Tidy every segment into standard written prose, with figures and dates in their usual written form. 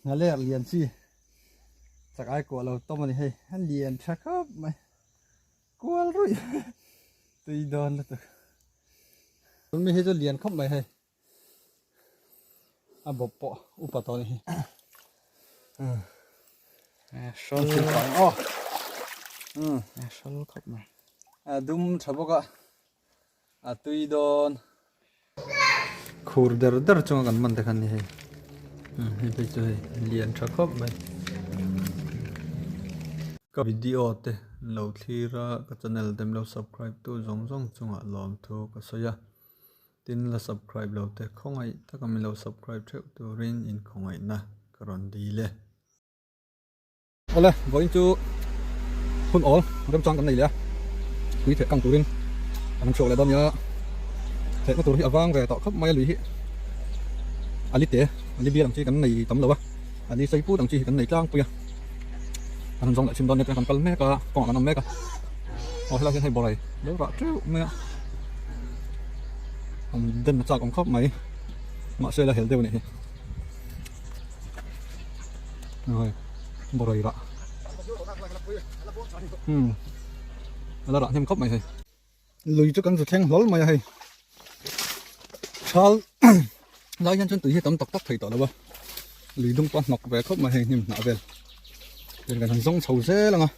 Nghaler lian chi chak ai kuah lo tawm a ni hei a lian tha khawp mai kual ruih tui dawn lutuk mi hi chu lian khawp mai hei a bawp pawh upa tawh a ni hi hrawl hrawl khawp mai a dum tha bawk a A tui dawn. Khur der der chunga kan man te khan ni hei. Hei phei chu hei lian tha khawp mai. Ka video te lo thlir a, ka channel te min lo subscribe tu zawng zawng chungah lawmthu ka sawi a. Tin la subscribe lo te khawngaih taka min lo subscribe theuh turin inkhawngaihna ka rawn dil e. Awle, vawiin chu hun awl remchang kan nei leh a, tui theh kang turin kan han chhuak leh dawn nia. Thehna tur hi a vang ve tawh khawp mai a lui hi a li te, a li bial ang chi kan nei tam lo a, a li sei put ang chi hi kan nei tlangpui a. Kan han zawng leh chhim dawn nia chuan kan kal mek a, kawngah kan awm mek a. Aw helai hian hei bawrei lo rah teuh mai a, an den na chak awm khawp mai, mahse la hel deuh a nih hi. Bawrei rah umm a la rah hnem khawp mai hei lui chu kan zu thleng hlawl mai a hei thal lai hian chuan tui hi tam tak tak thei tawh lo a lui dung pawh a hnawk ve khawp mai hei hnim hnah vel tin kan han zawng chho zel ang a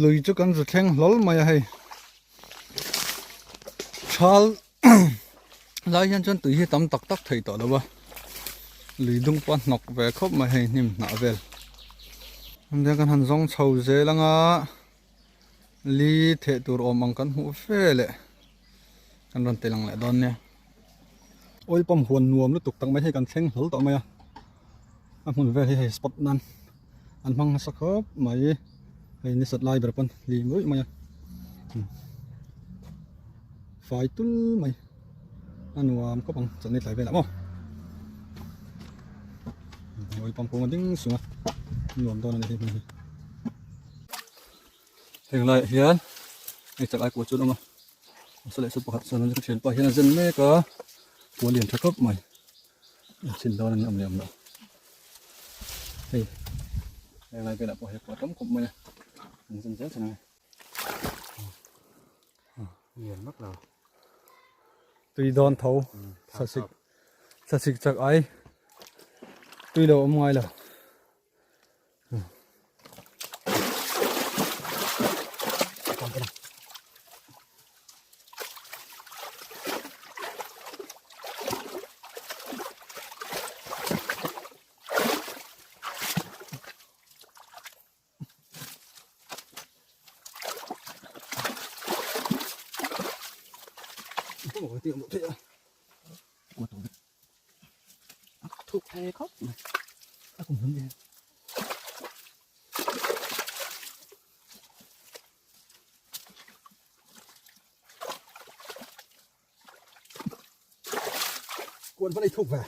lui chu kan zu thleng hlawl mai a hei thal Lai hian chuan tui hi tam tak tak thei tawh lo a, lui dung pawh a hnawk ve khawp mai hei hnim hnah vel. Heng kan han zawng chho zel anga li theh tur awm ang kan hmuh ve leh kan rawn ti lang leh dawn nia. Oil pump huan nuam lutuk tak mai hei kan thleng hlawl tawh mai a, a hmun vel hi hei spot nan an hmang nasa khawp mai hei ni sat lai ber pawn hlim ruih mai a. Fai tul mai a nuam khawp ang chawlhni tlai velah maw oil pump kawng a ding sung a nuam dawn a ni hei hmun hi heng laiah hian hei chak ai kuah chu an awm a a leh chu pakhat chuan ka thianpa hian a zen mek a kua lian tha khawp mai a chhin dawn a ni awm leh awm loh hei heng lai velah pawh hei kua tam khawp mai a an zen zel thin a ni. Lian vak lo. Tui dawn tho sasik sasik chak ai tui lo awm ngai lo. Thuk thei khawp mai. A kum hun em. Cuốn vẫn đi thục về.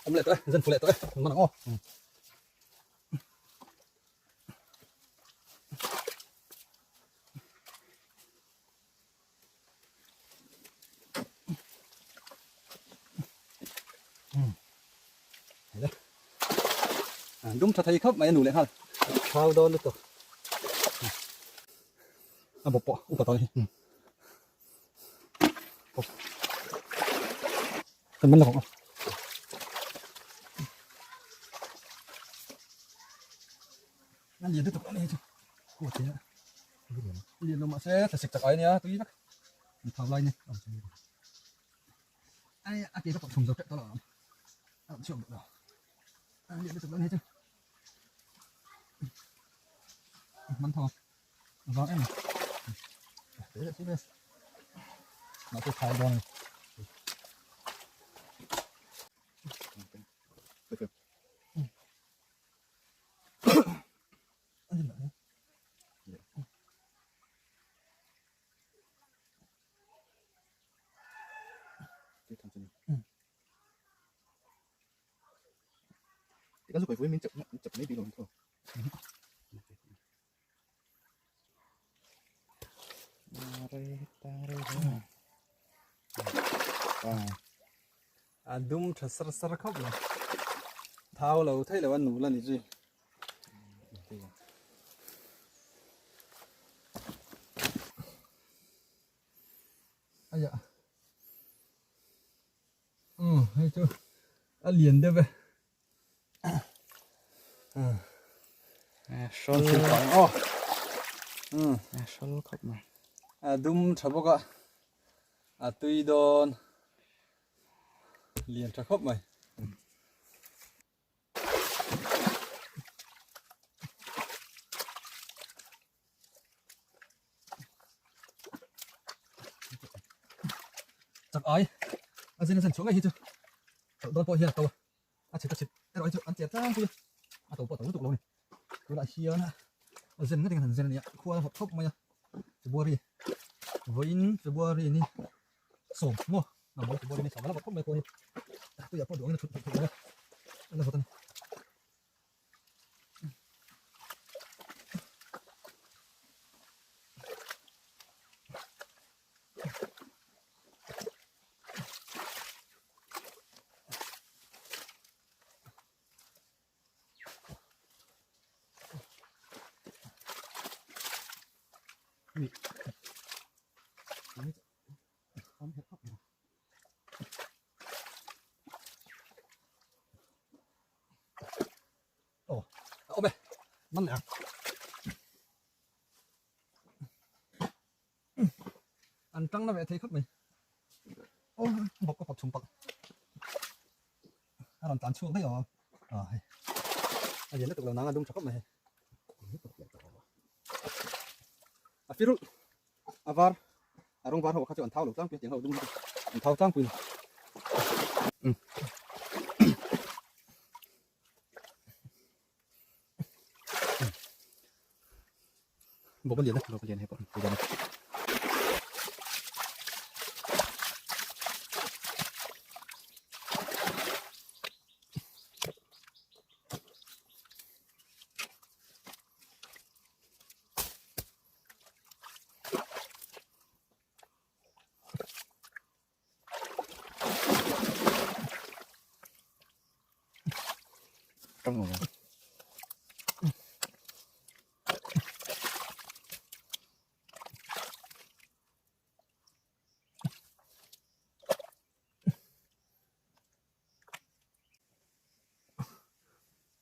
Ông lệ tới, dân phụ lệ tới, mà nó ngon. Dum tha thei khawp mai a nu leh nghal thau dawn lutuk a bawp pawh upa tawh a ni kan man lo a lian lutuk a ni chu lian lo mahse thlasik chak ai nia tui vek an thau lai ni ai a ke ka pawh chhum zo teuh tawh lo ang a rawn chhuak duh lo a lian lutuk lo ni chu man tho a vang em te leh chu mahse thau dawn a ni. Kan zu kai min chap chap mai bik lo tho. A dum tha sar sar khawp mai. Thau lo thei lo a nul a ni zui. Aya. Um hei chu a lian deuh e. Hrawl khawp mai. A dum tha bawk a, a tui dawn lian tha khawp mai. Chak ai a zen a zen chhuah ngei hi chu hralh dawn pawh hian a to a. A chhit a chhit erawh hi chu an che tlangpui a, a to pawh a to lutuk lo a ni. Tunah hian a zen ngawt in han zen a ni a, khua a vawt khawp mai a, February vawiin February ni sawm maw a mawi February ni sawm a la vawt khawp mai pawh hi tuiah pawh duh angin a thut theih mai a, a la vawt a ni. Aw a awm e man leh ang an tang na ve thei khawp mai aw bawk ka pawt chhum palh a rawn tlan chhuak daih aw a hei a lian lutuk lo nang a dum tha khawp mai hei a firul a var a rawng var ho kha chu an thau lo tlangpui a tiang ho dum hi chu an thau tlangpui Bawk a lian a, bawk a lian hei pawh a lian a. Trong rồi.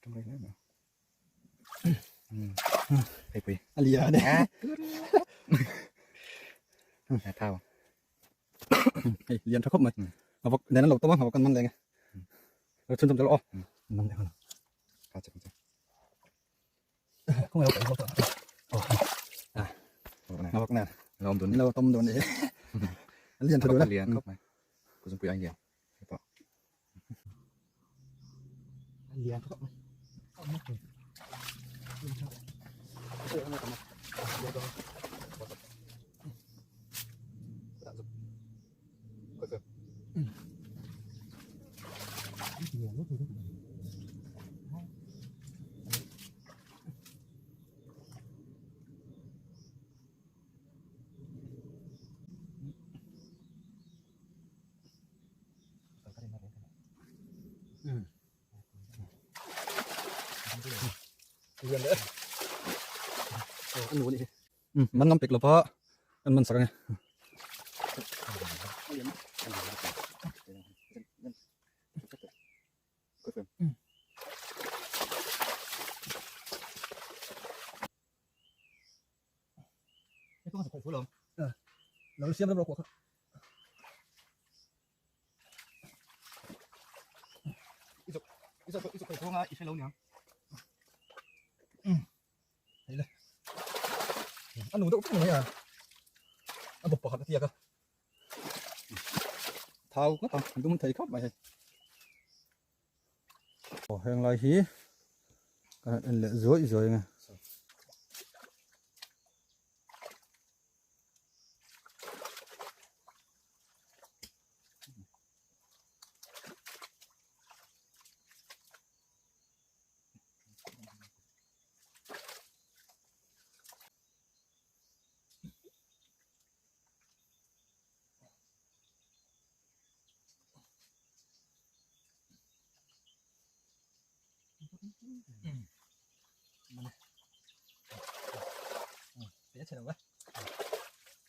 Trong đây nữa mà. Thầy quỳ. A lian e. À thao. Hei lian tha khawp mai. A vawk nen an lo tawm a, a vawk an man leng e. Lo chhun chhun tel aw. Man leh nghal. Ka chak chak. Khawngaih lo kaih zawk tawh. Aw. A vawk nen. Lo awm dun. Lo tawm dun e. A lian tha dun e. Lian khawp mai. Kuzungpui ai lian. Hei pawh. Lian khawp mai. Man ngam pek lova kan man sak ange. Lo siam ram ro kha. Hei le. A nu deuh mai a. A bawk pakhat a tiak a. Thau ngawt ang, an dum thei khawp mai hei. Aw heng lai hi kan han en leh zuai zuai ang e.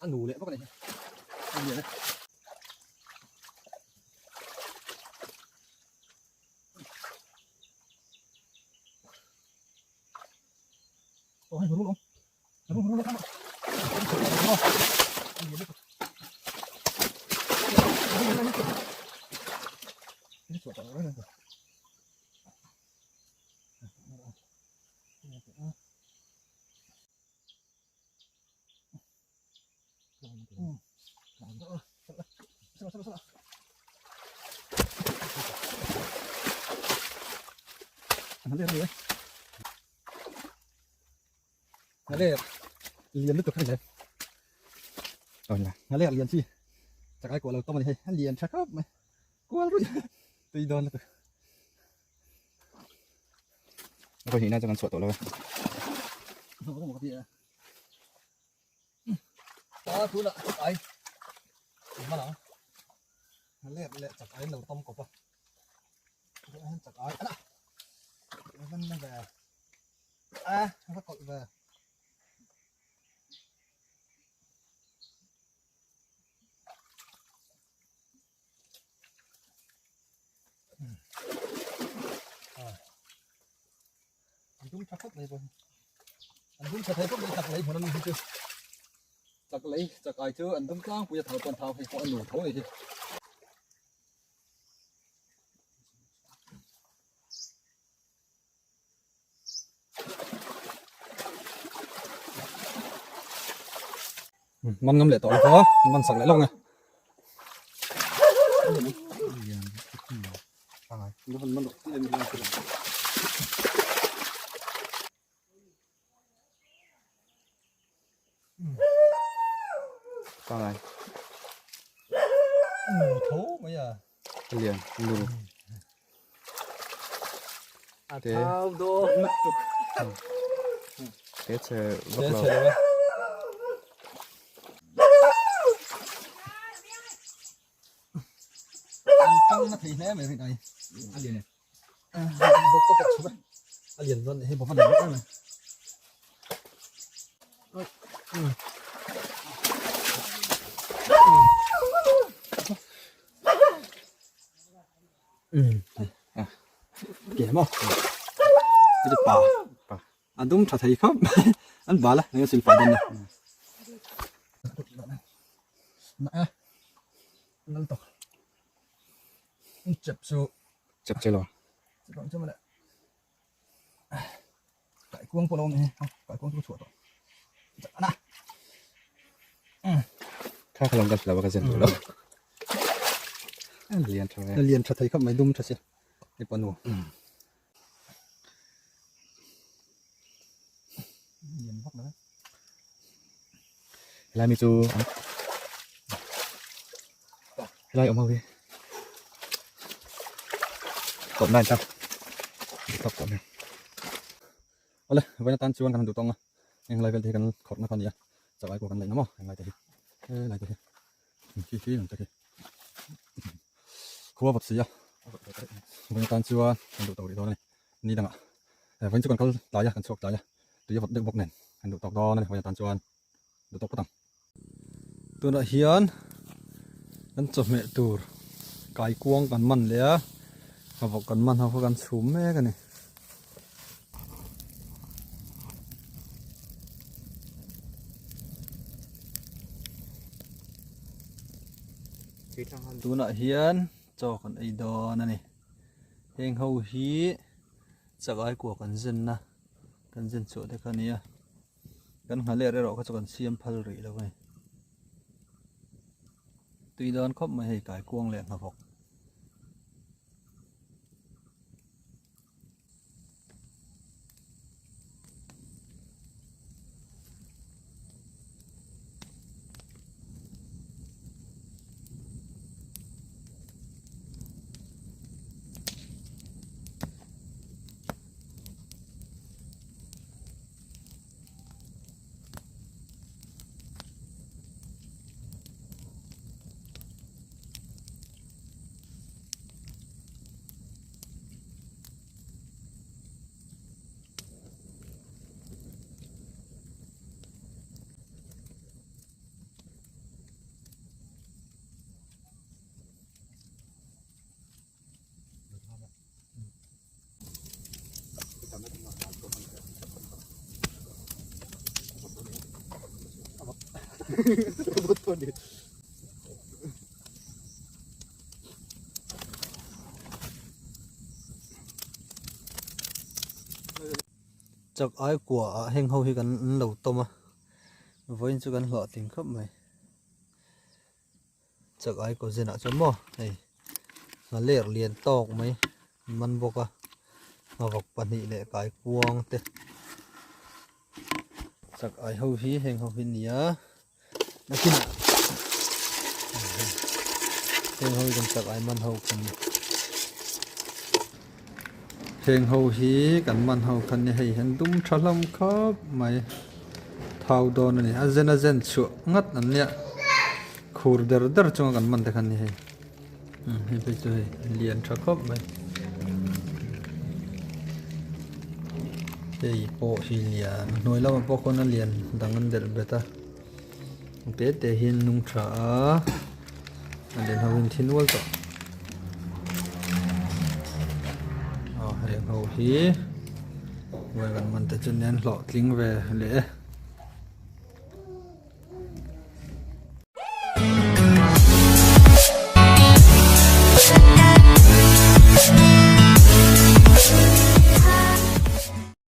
A nu leh bawk a ni. A lian a. Ôi, rú luôn. Rú rú luôn. Liền lúc này rồi là nó liền liền chi chắc ai của lâu tôm này hay liền chắc khóc mày qua rồi tùy đòn là Có gì nào cho con sủa tổ lâu không có một cái gì à chú là ai mà nó liền liền chắc ai lâu tôm cọp à chắc ai à vẫn về à nó cọp về đúng chắc khóc này rồi anh đúng sẽ thấy có bị chặt lấy một năm chưa chặt lấy chặt ai chưa anh đúng tlang bây giờ thảo còn thảo hay có anh nổ thấu này chứ măn ngâm lại tỏi khó măn sặc lại lông này Con này thố bây giờ liền lù thế thao đô thế chờ vấp lò ăn nó thì nè mày này ăn liền này bốc có bốc ăn liền luôn hay bốc vào này này. À, kìa mà. Cái bà. Anh đúng thật thấy không? Anh bà là, anh xin phải đây này. Nè. Nâng tóc. Chụp số. Chụp chơi rồi. Chụp cho mà lại. Cải cuông của lông này, cải cuông tôi chuột rồi. Nè. Khác lòng gặp là cái gì đó. Liền thôi. Liền thật thấy không mày đúng thật chứ. Cái con nổ. Liền vóc nữa. Lai mi chu. Lai ông ơi. Cọp này sao? Cọp cọp này. Ole, vậy là tan chuan kan du tong a. Eng lai vel te kan khot na kan nia. Chawai ko kan lai na mo, eng lai te hi. Lai te hi. Khi khi lam te hi. Khua vật si a. Vậy tan chuan kan du to ri do này. Ni danga. Vậy chu kan kal tlai a, kan chhuak tlai a. Tui vật deuh bawk nen. Kan du tok dawn a ni, vậy tan chuan du tok phawt ang. Tunah hian kan chawhmeh tur kai kuang kan man leh a, ngavawk kan man ho kha kan chhum mek a ni. Tunah hian chaw kan ei dawn a ni. Heng ho hi chakai kua kan zen na kan zen chhuah te kha nia. Kan nghaleh erawh kha chu kan siam phal rih lo a ni. Tui dawn khawp mai hei kai kuang leh nghavawk. Chak ai kua ah heng ho hi kan an lo tawm a vawiin chu kan hlawhtling khawp mai chak ai kaw zen ah chuan maw hei nghaler lian tawk mai an man bawk a nghavawk pahnih leh kaikuang te chak ai ho hi heng ho hi a ni a. Nakinah heng ho hi kan chak ai man ho kha ni. Heng ho hi kan man ho kha ni hei hian dum tha hlawm khawp mai thau dawn a ni a zen a zen chhuah ngat an nia khur der der chunga kan man te kha ni hei hei phei chu hei lian tha khawp mai hei pawh hi lian a hnuai lamah pawh khawn a lian dang an delh bet a. Te te hian nung tha a a den ho in thi nual tawh aw heng ho hi huai kan man te chu nen hlawh tling ve leh e.